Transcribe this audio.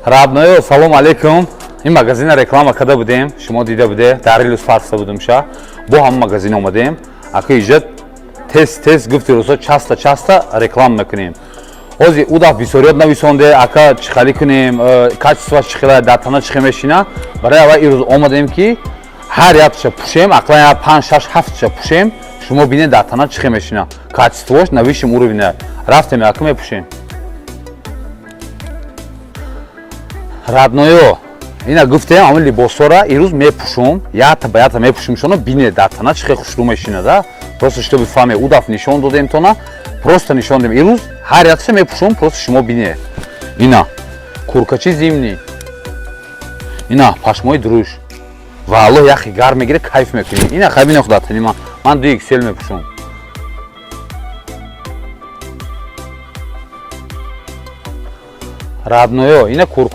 Родной ё, салом алейкум. Ин магазина реклама карда будем, шумо дида буде, дар рилус фарса будумша. Бо ҳам магазин омадем. Ака, иҷа тез тез гуфти рӯзҳо, часто часто реклама мекунем. Ҳозир ӯ даф бисёриёт нависонде: «Ака, чӣ хали кунем, качество ш чӣ хела, дар тана чӣ хел мешина?» Барои аввал ирӯз омадем, ки ҳар якша пӯшем, ақлан як панҷ, шаш, ҳафтша пӯшем, шумо бинед, дар тана чӣ хел мешина. Качество ш на высшем уровне. Рафтем, яка мепӯшем. Родной ё, ина гуфтем, ҳамин либосҳоро ирӯз мепӯшум, якта ба якта мепӯшумшоно, бинед, дар тана чӣ хел хушрӯ мешинада. Просто чтобы фаҳме, ӯ даф нишон додем тона, просто нишон додем. Ирӯз ҳар якша мепӯшум, просто шумо бинед. Ина куркачи зимний, ина пашмои дуруш, валлоҳ, яхи гарм мегире, кайф мекунӣ. Ина хай бинед, дар тани ман, ман ду XL мепӯшум. Родной ё, ина курка.